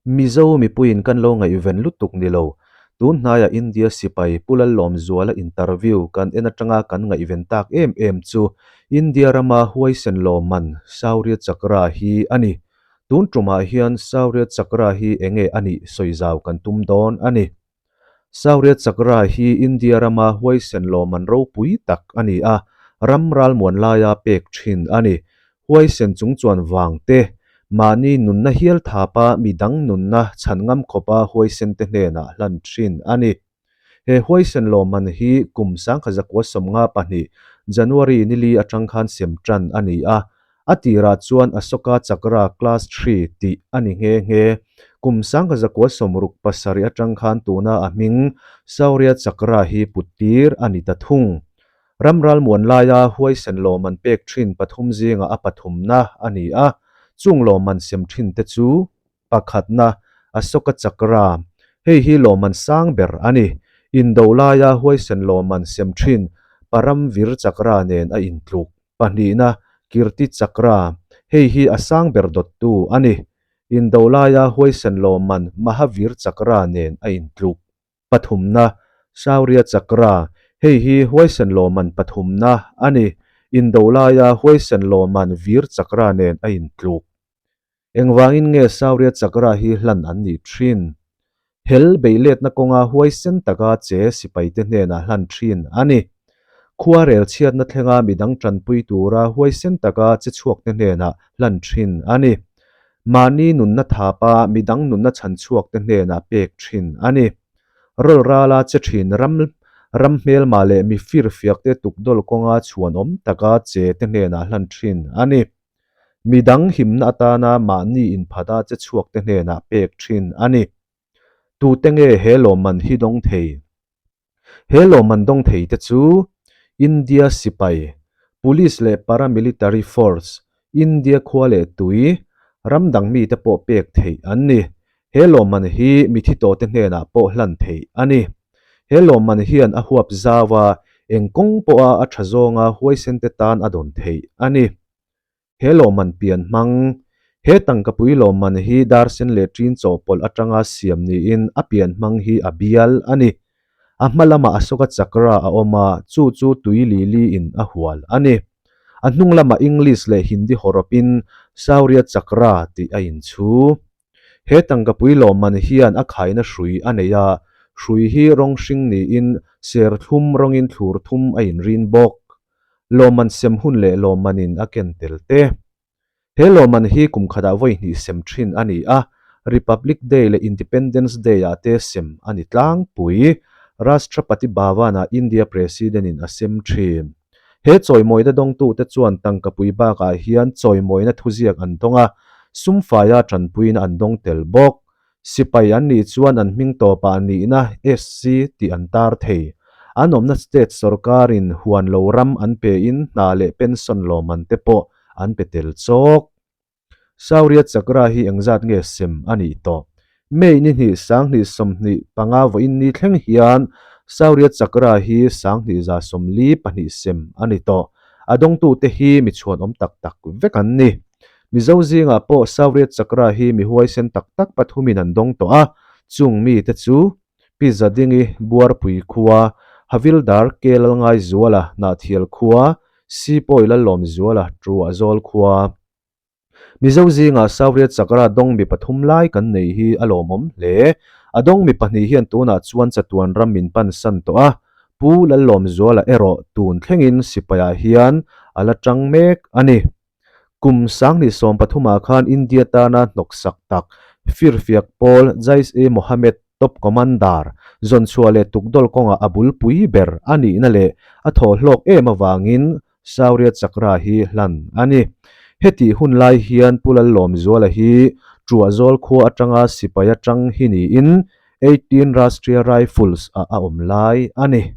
Mizo mipuiin kan lo ngaihven lutuk ni lo. Tun hnaia India sipai Pu Lallawmzuala interview kan en atanga kan ngaihven tak em em chu India rama huaisen lawmman Shaurya Chakra hi a ni. Tun tumah hian Shaurya Chakra hi enge a nih sawi zau kan tum dawn a ni. Shaurya Chakra hi India rama huaisen lawmman ropui tak a ni a, ram ralmuan laia pek thin a ni. Huaisen chungchuan vang te, mahni nunna hial thapa mi dang nunna chhan ngam khawpa huaisen te hnenah hlan thin a ni. He huaisen lawmman hi kum sangkhazakua 52 January nili atang khan sem tan a ni a, a tirah chuan Ashoka Chakra Class Three tih a ni nghe nghe. Kum 1967 atang khan tuna a hming Shaurya Chakra hi put tir a ni ta thung. Ram ralmuan laia huaisen lawmman pek thin pathum zinga a pathumna a ni a, chung lawmman sem thin te chu pakhatna Ashoka Chakra, hei hi lawmman sang ber a ni. Indo laia huaisen lawmman sem thin Paramvir Chakra nen a intluk. Pahnihna Kirti Chakra, hei hi a sang ber dawttu a ni. Indo laia huaisen lawmman Mahavir Chakra nen a intluk. Pathumna, Shaurya Chakra, Hei hi huaisen lawmman pathumna a ni. Indo laia huaisen lawmman Veer Chakra nen a intluk. Engvangin nge Shaurya Chakra hi hlan an nih thin? Hel beihletna kawnga huaisen taka che sipaite hnenah hlan thin a ni. Khuarel chhiatna thlenga midang tanpui tura huaisen taka che chhuakte hnenah hlan thin a ni. Mahni nunna thapa midang nunna chhan chhuakte hnenah pek thin a ni. Rawl rala che thin ram ram hmelma leh mi firfiakte tukdawl kawnga chhuan awm taka che te hnenah hlan thin a ni. Midang himna atana mahni inphata che chhuakte hnenah pek thin a ni. Tute nge he lawmman hi dawng thei? He lawmman dawng thei te chu India sipai, Police leh Paramilitary Force, India khua leh tui, ram dang mite pawh pek theih an ni. He lawmman hi mithi tawhte hnenah pawh hlan theih a ni. He lawmman hian a huap zau a, eng kawng pawha a tha zawnga huaisente tan a dawn theih a ni. He lawmman pian hmang, He tangkapui lawmman hi darsen leh ṭin chawhpawlh aṭanga siam niin a pian hmang hi a bial a ni. A hma lamah Ashoka Chakra a awm a, chu chu tui lili in a hual a ni. A hnung lamah English leh Hindi hawrawpin Shaurya Chakra tih a inchhu. He tangkapui lawmman hian a khaina hrui a nei a, hrui hi rawng hring niin serthlum rawngin thlur thum a inrin bawk. Lawmman sem hun leh lawmmanin a ken tel te. He lawmman hi kum khatah vawi hnih sem thin a ni a, Republic Day leh Independence Day-ah te sem a ni tlangpui. Rashtrapati Bhavan-ah India President-in a sem thin. He chawimawina dawngtute chuan tangkapui bakah hian chawimawina thuziak an dawng a, sumfaia tanpuina an dawng tel bawk. Sipai an nih chuan an hming tawpah nihna SC tih an tar thei. An awmna state sorkarin huan lo ram an pein hna leh pension lawmman te pawh an pe tel chawk. Shaurya Chakra hi engzat nge sem a nih tawh? May ni hnih 2025 vawiin ni thleng hian Shaurya Chakra hi 2142 sem a ni tawh. A dawngtute hi mi chhuanawm tak tak vek an ni. Mizo zingah pawh Shaurya Chakra hi mi huaisen tak tak pathumin an dawng tawh a, chung mite chu Pi Zadingi, Buarpui khua, Havildar Ke Lalngaizuala, Hnahthial khua, Sipawi Lallawmzuala, Truahzawl khua. Mizo zingah Shaurya Chakra dawng mi pathum lai kan nei hi a lawmawm hle. A dawng mi pahnih hian tunah chuan chatuan ram min pansan tawh a, Pu Lallawmzuala erawh tun thlengin sipaiah hian a la tang mek a ni. Kum 2013 khan India tana hnawksak tak firfiak pawl Jaish-e-Mohammed top commander zawnchhuah leh tukdawl kawngah a bulpui ber a nihna leh a thawhhlawk em avangin Shaurya Chakra hi hlan a ni. Hetih hun lai hian Pu Lallawmzuala hi Truahzawl khua atanga sipai atang hi niin 18 Rashtriya Rifles ah a awm lai a ni.